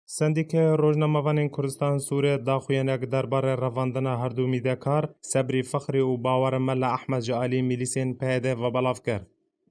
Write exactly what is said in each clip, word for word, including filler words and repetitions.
Sendîkeya Rojnamevanên Kurdistan Sûriyê daxuyaniyek derbarê revandina her du mîdyakar Sebrî Fexrî û Bawer Mela Ehmed ji alî mîlîsên P Y D ve belav kir.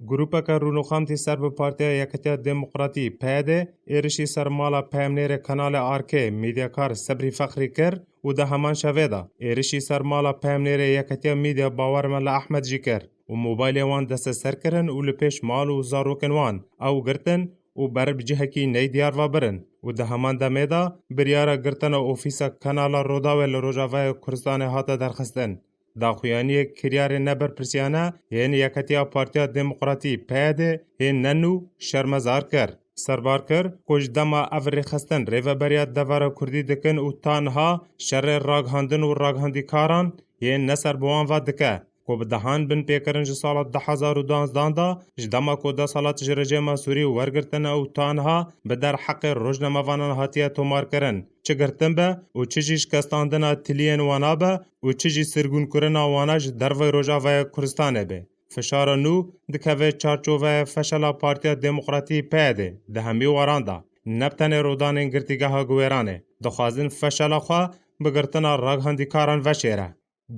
Grûpeke rûnûxamtî ser bi Partiya Yeketiya Demokratî, P Y D, êrişî ser mala peyamnêrê kanalê Arkê, mîdyakar Sebrî Fexrî kir û di heman şevê de êrişî ser mala peyamnêrê Yeketiya Mîdya Bawer Mela Ehmed jî kir û mobaylê wan desteser kirin û li pêş mal û zarokên wan ew girtin û ber bi cihekî neydiyar ve birin û di heman demê de biryara girtina ofîsa kanala Rodawê li Rojavaya Kurdistanê hate derxistin. Daxuyaniyê kiryarê neberpirsiyane yên Yeketiya Partiya Demokratî, P Y D, hê ne nû şermezar kir. Serbar kir ku ji dema ev rêxistin rêveberiya devera Kurdî dikin û ta niha şerê raghandin û raghandîkaran yên ne ser bi wan ve dike, ku bi dehan binpêkirin ji sala du hezar û duwazdeh de, ji dema ku desthilat ji rejîma Sûrî wergirtine û ta niha bi derheqê rojnamevanan hatiye tomarkirin, çi girtin be û çi jî şikestandina tiliyên wana be û çi jî sirgûnkirina wana ji dervey Rojavaya Kurdistanê be. Fişara nû dikeve çarçoveya feşela Partiya Demokratî, P Y D, di hemî weran de, ne bi tenê rodanên girtîgeha Guwêranê. Dixwazin feşela xwe bi girtina raghandîkaran veşêre.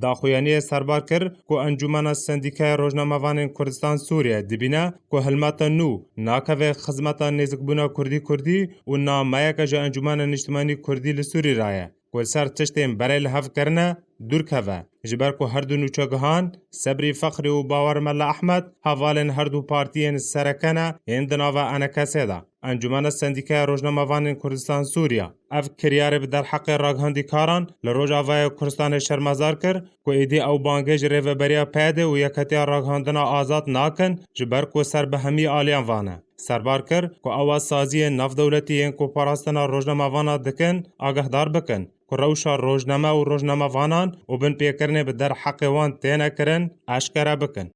Daxuyaniyê serbar kir ku Encûmena Sendîkeya Rojnamevanên Kurdistan Sûriye dibîne ku hilmeta nû nakeve xizmeta nêzikbûna Kurdî-Kurdî û nameyeke ji Encûmena Niştimanî Kurdî li Sûrî re ye, ku li ser tiştên berê li hev kirine dûr keve, ji ber ku her du nûçegihan, Sebrî Fexrî û Bawer Mela Ehmed, hevalên her du partiyên sereke ne yên di nava E N K S'ê de. Encûmena Sendîkeya Rojnamevanên Kurdistan Sûriya ev kiryarê bi derheqê raghandîkaran li Rojavaya Kurdistanê şermezar kir ku êdî ew bangê ji rêveberiya P Y D û Yeketiya Raghandina Azad nakin, ji ber ku ser bi hemî aliyan ve ne. Serbar kir ku ewa saziyên navdewletî yên ku parastina rojnamevana dikin, agehdar bikin ku rewşa rojname û rojnamevanan û binpêkirinê bi derheqê wan têne kirin, eşkere bikin.